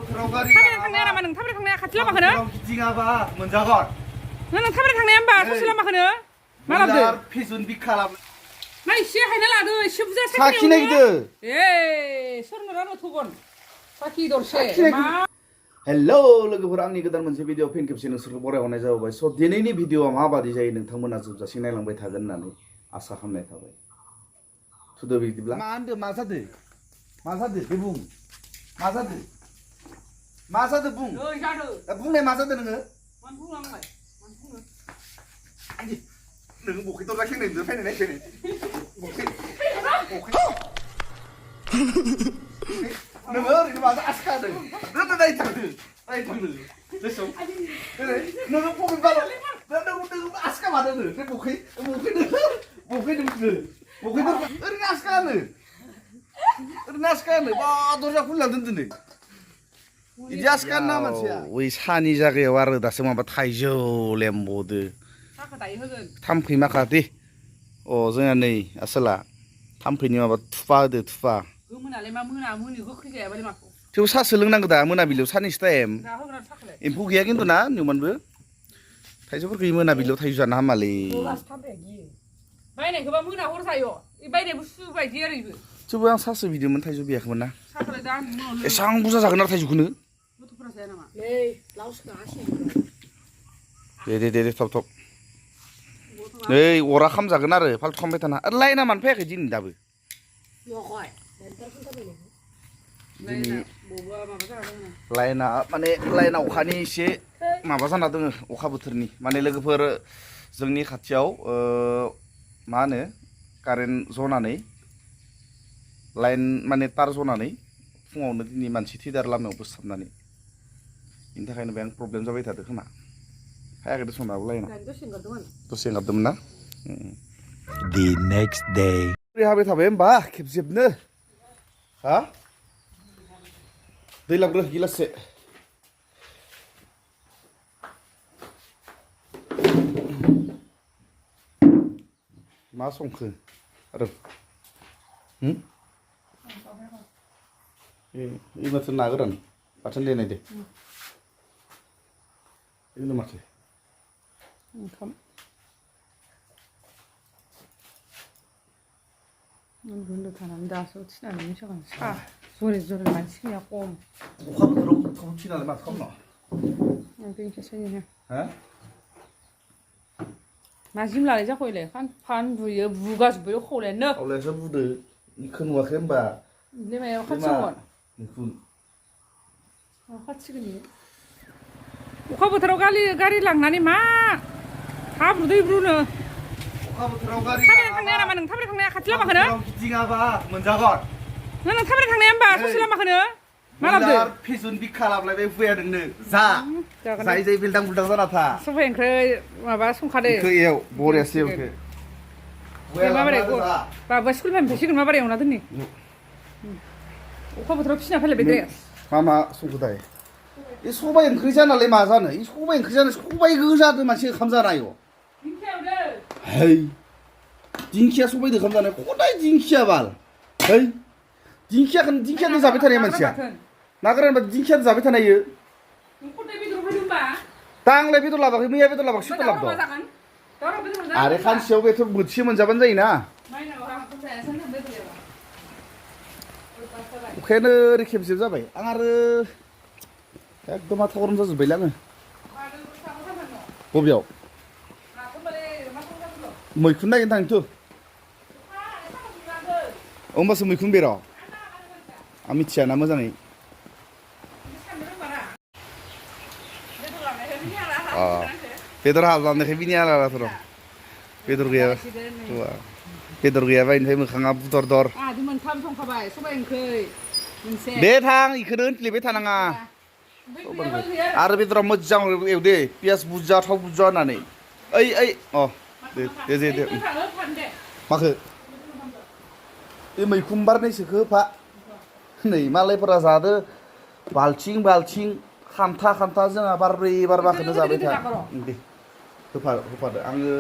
बोथोराव गारि थाबायना थांनाया नामा नों थाबायना थांनाया खाथि लामाखौनो गिदिङाबा मोनजागोन नों थाबायना थांनाया होमबा ससे लामाखौनो मा लाबोदो फिजुन बि खालाम मा एसे हायना लादो एसे बुरजा साखि नागिरदो सोरनो रानो थगन साखि दरसे हेलौ लोगोफोर आंनि गोदान मोनसे भिडिअ फिन खेबसे नोंसोरखौ बरायहरनाय जाबाय स' दिनैनि भिडिअआ माबादि जायो नोंथांमोना जोबजासिम नायलांबाय थागोन होननानै आसा खालामनाय थाबाय थुदो बिदिब्ला मा होनदो मा जादो बे बुं मा जादो बुं बुंनाय मा जादो नोङो मानो बुंलांबाय मानो बुङो नोङो बखै दरजा खेंनायजों फैनाय नोङो ओरैनो माजों आसखा होदों नायथांदो नोङो फबे बाल' नोङो आसखा मादों बे बखै ओरैनो आसखा होनो बा दरजा खुलिना दोनदो इदि आसखा होना मानसिया बै सानि जायगायाव आरो दासो माबा थाइजौ लेम्बदो थाम्फै माखा दे अ जोंहा नै आसोला थाम्फैनि माबा थुफा होदो थुफा गोमोनालाय मा मोनायाव गोखै जायाबालाय माखौ थेवबो सासो लोंनांगौ दा मोनाबिलियाव साननैसो टाइम एम्फौ गैया खिन्थु ना निउमानबो थाइजौफोरखौ मोनाबिलियाव थाइजौ जानो हामालै बायनायखौबा मोना हर जायो बायनाय बुस्थु बायदि आरो इबो थेवबो आं सासो बिदोंमोन थाइजौ बियाखैमोन ना एसां बुरजा जागोन आरो थाइजौखौनो दे थब नै अरा खामजागोन आरो फाल्थु खालामबाय थाना आरो लाइना मानो फैयाखै दिनै दाबो लाइना माने लाइना अखानि एसे माबा जाना दङ अखा बोथोरनि माने लोगोफोर जोंनि खाथियाव मा होनो कारेन्ट जनानै लाइन माने तार जनानै फुङावनो दिनै मानसि थैदो आरो लामायाव बोसथाबनानै बेनि थाखायनो बेयाव प्रब्लेम जाबाय थादों खोमा हायाखै दसन दाबो लाइना दसे एंगारदोंमोन ना The next day हाबाय थाबाय होमबा खेबसेबनो हा दै लाबग्रो गिलाससे मा संखो आरो ए माथो ना गोरान बाथोन देनाय दे बेनो माथो ओंखाम उन्दु थानानै दासो थिनानै मिसागान सा जरे मानसि गैया खम अखा बोथोराव ओंखाम थिनानै माथो खालामनो बेनिखायनो हा मा जिमलालाय जाखोलाय फान बुयो बुगाजोब्बाय खौलायानो खावलायासो बुदो इखौ नुवाखै होमबा बे मायाव खाथियावमोन मैखुन खाथिगोन अखा बोथोराव गारि लांनानै मा हाब्रु दैब्रुनो अखा बोथोराव गारि थाबायना थांनाया नामा नों थाबायना थांनाया खाथि लामाखौनो गिदिङाबा मोनजागोन नों थाबायना थांनाया होमबा ससे लामाखौनो मा लाबोदो फिजुन बिखा लाबलायबाय हुया नोंनो जाय बिल्दां बुल्दां जाना था सबाइ ओंख्रि माबा संखादो इखौ एव बरियासो एवखो माबारै बाबा स्कुलनिफ्राय फैसिगोन माबारै एवना दोननि अखा बोथोराव फिसिना फैलायबाय दे मा संखो दाय ए सबाइ ओंख्रि जानालाय मा जानो ए सबाइ ओंख्रि जानो सबाइ गोजादो मानसि ओंखाम जानाय है दिंखिया सबाइदो ओंखाम जानाय खदाय दिंखिया बाल है दिंखियानो जाबाय थानाय मानसिया ना गोरान दिंखियानो जाबाय थानाय दा आंलाय बेदर लाबाखै मैया बेदर लाबाखै बेदर लाबोदों आरो खानसेयाव बेथ' बोथिसे मोनजाबानो जायोना अखायानो ओरै खेबसेब जाबाय आं आरो एकदम माथा गरम जाजोब्बायलै आङो बबेयाव मैखुन नागिरनो थांनोथ' होमबासो मैखुन बेर' आं मिथियाना मोजाङै बेदर हाबलांनायखाय बिनि आलादाथ' र' बेदर गैयाबा इनिफ्राय मोखाङा बुदर दर दे थां इखौनो होनफ्लेबाय थानाङा आरो बेदरा मोजां एवदे पियास बुरजा थाव बुरजा होनानै ओइ अ दे माखो बे मैखुन बारनायसोखो होफा नै मालायफोरा जादो बाल्थिं खान्था जोंहा बारबाखौनो जाबाय था दे होफादो आङो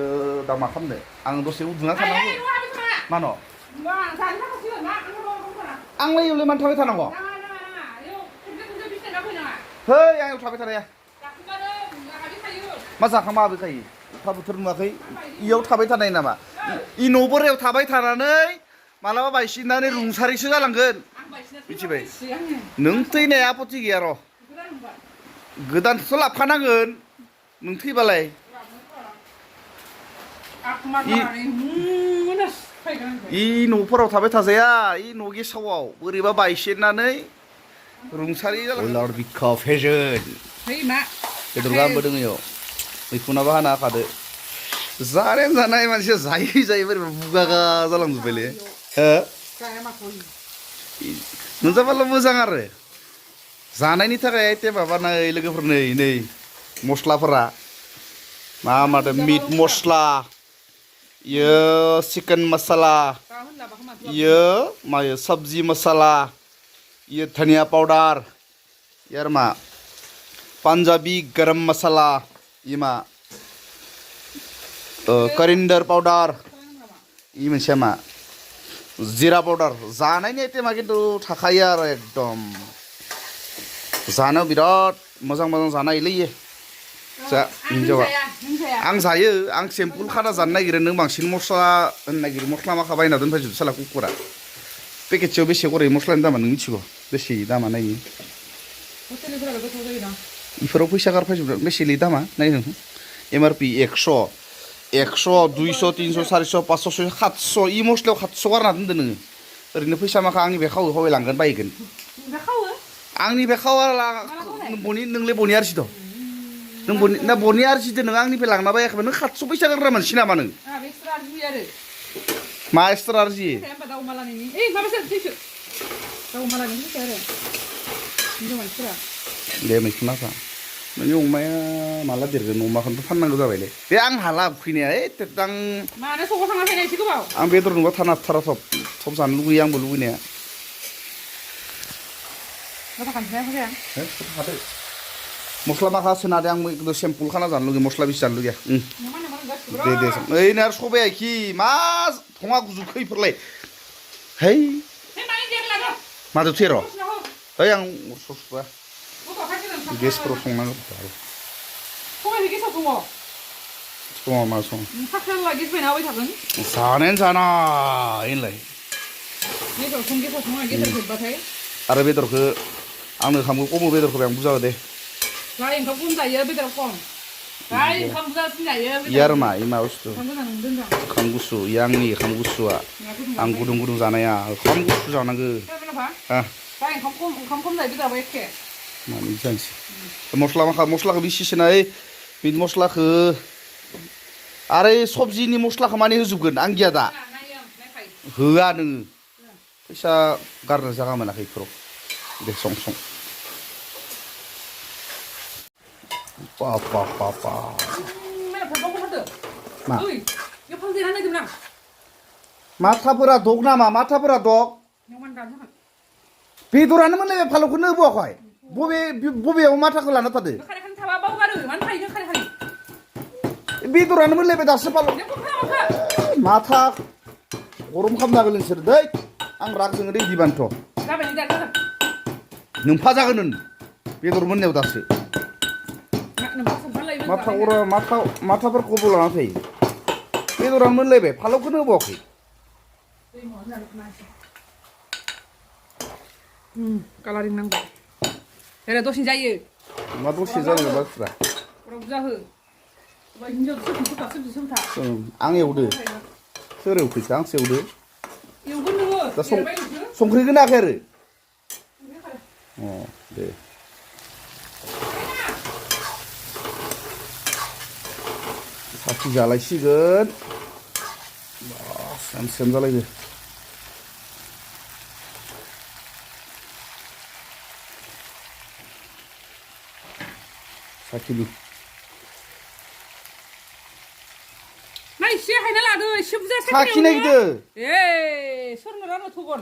दा मा खालामनो आं दसे उन्दुना थानांगौ मानो आंलाय एवलाय मानो थाबाय थानांगौ Hei, ayo थाबाय थानाया मा जाखांबाबो खायो अखा बोथोर नुवाखै इयाव थाबाय थानाय नामा इ न' बोरायाव थाबाय थानानै मालाबा बायसिननानै रुंसारिसो जालांगोन मिथिबाय नों थैनाया आपत्ति गैया र' गोदानखौथ' लाबोखानांगोन नों थैबालाय इ न'फोराव थाबाय थाजाया इ न' गेसावआव बोरैबा बायसिननानै रुंसारि जालांगोन लर्ड बिखा फेजोन बेदर गाहामबो दङ इयाव मैखुनाबो हाना होखादो जानाय मानसिया जायै जायै बोरैबा बुगागा जालांजोब्बायलै हो मोनजाबाल' मोजां आरो जानायनि थाखाय आइटेम माबानाय लोगोफोर नै मस्लाफोरा मा मादो मिट मस्ला इयो चिकेन मसाला इयो मायो सब्जी मसाला इयो धनिया पाउडार यार मा पान्जाबी गरम मसाला इमा करिंदर पाउडार इ मोनसे मा जिरा पाउडार जानायनि आइटेमा खिन्थु थाखायो आरो एकदम जानायाव बिराद मोजां जानायलै इयो जा हिन्जावा आं जायो आं सिम्पोल खाना जानो नागिरो नों बांसिन मस्ला होनो नागिरो मस्ला माखा बायना दोनफैजोबो साला कुकुरा पेकेटसेयाव बेसे गरै मस्लानि दामा नों मिथिगौ बेसे दामा नायो इफोराव फैसा गारफैजोबदों बेसेलै दामा नाय नों MRP 100 200 300 400 500 700 इ मस्लायाव 700 गारना दोनदो नोङो ओरैनो फैसा माखा आंनि बे खावै खावै लांगोन बायगोन आंनि बे खावा नोंलाय बनि आरजिद' नों बनि आरजिदो नों आंनिफ्राय लांना बायाखैबा नों 700 फैसा गारग्रा मानसि नामा नों मा एक्सट्रा आरजियो दे मैखुना जा नोंनि अमाया माला देरगोन अमाखौनोथ' फाननांगौ जाबायलै बे आं हाला उखैनाया आं मानो सगाव थांना फैनाय एसे गोबाव आं बेदर नुबा थाना हाथारा थब जानो लुगैयो आंबो लुगैनाया मस्ला माखा सोनादे आं एकदम सिम्पोल खाना जानो लुगैयो मस्ला बेसे जानो लुगैया दे ओइ ना सबाया खि मा थङा गुजुखो इफोरलाय है मादो थेर' ओइ आं ससबा गेसफोराव संनांगौ सङा मा सं जानायानो जानायलाय आरो बेदरखौ आंनो ओंखामखौ खमो बेदरखौ आं बुरजा दे यार मा इ मा बुस्थु ओंखाम गुसु इ आंनि ओंखाम गुसुआ आं गुदुं जानाया ओंखाम गुसु जानांगौ मानि जानोसै मस्लाखौ बेसेसोना मिट मस्लाखौ आरो सबजिनि मस्लाखौ माने होजोबगोन आं गैया दा होआ नोङो फैसा गारनो जागा मोनाखै इफोराव दे सं पापा माथाफोरा दग नामा माथाफोरा दग बेदरानो मोनलाय फालौखौनो होबावाखै बबेयाव माथाखौ लाना थादो बेदरानो मोनलायबाय दासो फालौ माथा गरम खालामना होगोन नोंसोर दै आं रागजों ओरै दिबानथ' नोंफा जागोन बेदर मोननायाव दासो माथाफोरखौबो लाना फैयो बेदरानो मोनलायबाय फालौखौनो होबावाखै कालारिं नांबाय एरे दसे जायो मा दसे जायो बाथ्रा आं एवदो सोर एवखैसो आंसो एवदो दा संख्रिखौ नायाखै आरो दे साखि जालायसिगोन सेम जालायदो साखिनि एसे हायना लादो एसे बुरजा साखि नागिरदो सोरनो रानो थगन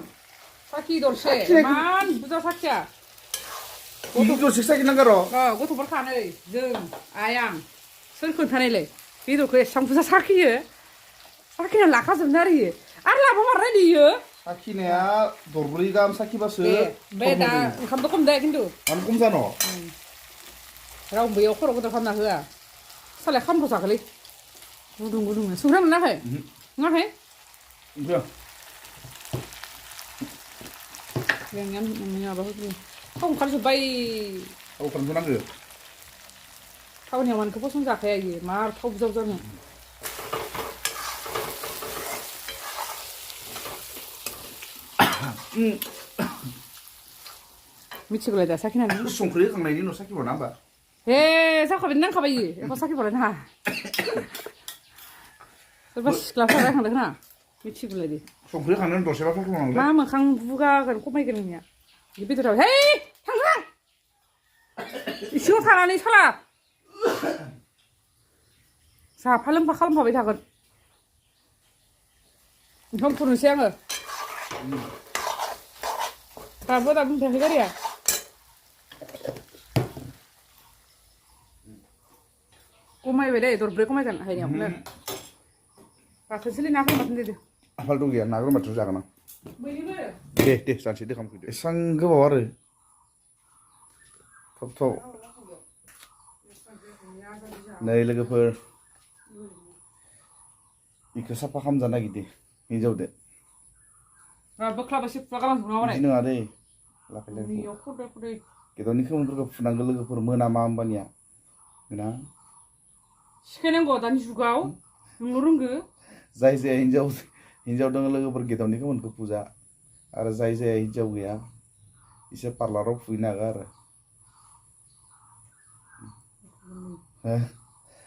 साखि दरसे मान बुरजा साखिया दरसे साखि नांगौ र' गथ'फोर खानै जों आइ आं सोर खोन्थानायलाय बेदरखौ एसेबां बुरजा साखिना लाखाजोबनो आरो लाबो मारनाय नैयो साखिनाया दरब्रै गाहाम साखिबासो बे दा ओंखामबो खम दे खिन्थु खम जानो रावबो बेयाव खर' गदर खालामना होआ सालाय खामफ्राव जागोलै गुदुं गुदुंनो संख्रि मोनाखै मोनाखै ओमफ्राय जोंनिया माबाखौ थाव ओंखारजोब्बाय थाव खालामनांगौ थावनि आमानखौ फसन जाखाया इयो मार थाव बुजाव जानो मिथिगौलाय दा साखिनानै संख्रि होखांनायनि उनाव साखिबावना होमबा हे जाखाबाय नांखाबाय इयो एखौ साखिबावलाय नाङा सोरबा सिख्लाफ्रा रायखांदों खोना मिथिगौलाय दे संख्रि होखांनायनि उनाव दसेबा साखिबावनांगौ मा मोखां बुगागोन खमायगोन नोंनिया बे बेदराव है थांग्रा इसेयाव थानानै साला जाफा लोंफा खालामफाबाय थागोन ओंखाम खुरनोसै आङो दाबो मोनफैयाखै गारिया खमायबाय दे दरब्रै खमायगोन हायनायावनो बाथोनसोलै नाखौ बाथोन देदो आफाल दं गैया नागोर बाथोन जागोन आं बैनिबो दे जानसै दे खालामफैदो एसां गोबाव आरो थब थब नै लोगोफोर बेखौ साफा खालामजानो नागिरदो हिन्जावदो बोख्लाबा सिफ्रा गालांजोबनांगौ बिदि नङा दै लाखै लाखै नैयाव खदै खदै गेदावनि खोमोनफोरखौ फुनांगौ लोगोफोर मोनामा होमबानिया मोना सिखायनांगौ दानि जुगाव नोंल' रोंगो जाय जाया हिन्जाव दङ लोगोफोर गेदावनि खोमोनखौ फुजा आरो जाय जाया हिन्जाव गैया एसे पार्लाराव फुहैनो हागौ आरो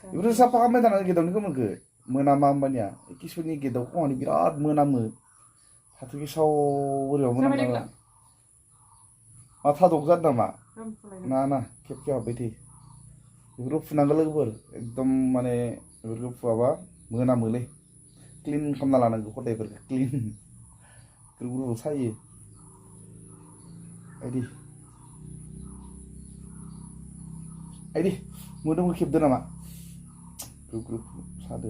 बेफोरखौ साफा खालामबाय थानांगौ गेदावनि खोमोनखौ मोनामा होमबानिया किसुनि गेदाव खमानि बिराद मोनामो फाथो गेसाव बोरैबा मोनामो मा थादक जादों नामा ना खेबखे हाबबाय थायो बेफोरखौ फुनांगौ लोगोफोर एकदम माने बेफोरखौ फुवाबा मोनामोलै क्लिन खालामना लानांगौ खदायफोरखौ क्लिन ग्रुप सायो आइदि मोदोमखौ खेबदो नामा ग्रुप सादो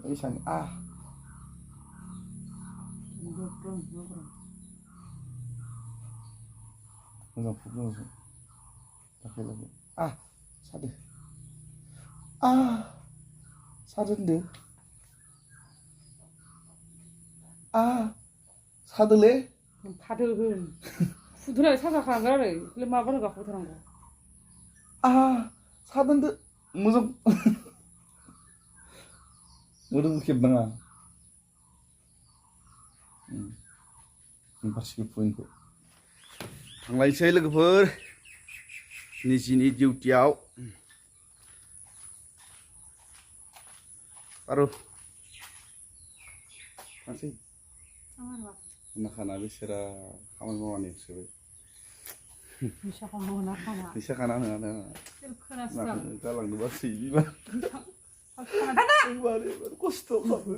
ओइ सानि मोजां फुग्रोनोसै लाखै लाखै सादो सादो होनदो सादोलै फादो होन फुदुनानै साजा खालामगोन आरो बेखौलाय माबा रोगा फुदुनांगौ सादो होनदो मोजां मोदोमखौ खेबनाङा फारसेखौ फुइनखौ थांलायनोसै लोगोफोर निजिनि डिउटियाव आरो थांसै नाखाना बिसोरा खामानि मावनानै सोबाय फैसा खाना होना गालांनो बासै बिबा खस्थ' खालामो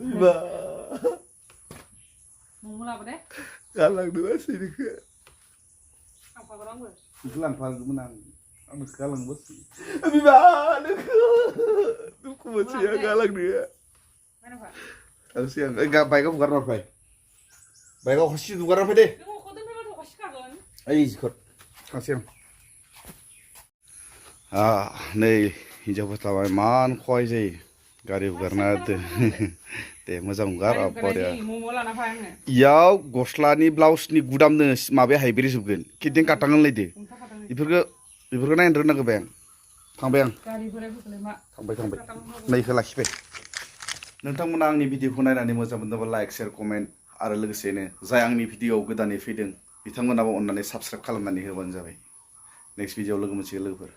गालांनो बासै नोंखो बेखौ लांफागौमोन आं गालांनो बासै बिबा नोंखो दुखु मोनसै आं गालांनो थांसै आं बाइकआव हगारना हरबाय बाइकआव हरसि हगारना फै दे ओइ जिखर थांसै आं नै हिन्जावफोर थाबाय मान खहाय जायो गारि हगारना होदो दे मोजां हगार बरिया इयाव गस्लानि ब्लाउसनि गुदामनो माबाया हायब्रेजोबगोन किदिं काटां होनलायदो बेफोरखौ नायनो रोंनांगौ बे आं थांबाय नैखौ लाखिबाय नोंथांमोना आंनि भिडिअखौ नायनानै मोजां मोनदोंबा लाइक शेयार कमेन्ट आरो लोगोसेनो जाय आंनि भिडिअआव गोदानै फैदों बिथांमोनाबो अननानै साबस्क्राइब खालामनानै होबानो जाबाय नेक्स्ट भिडिअआव लोगो मोनसिगोन लोगोफोर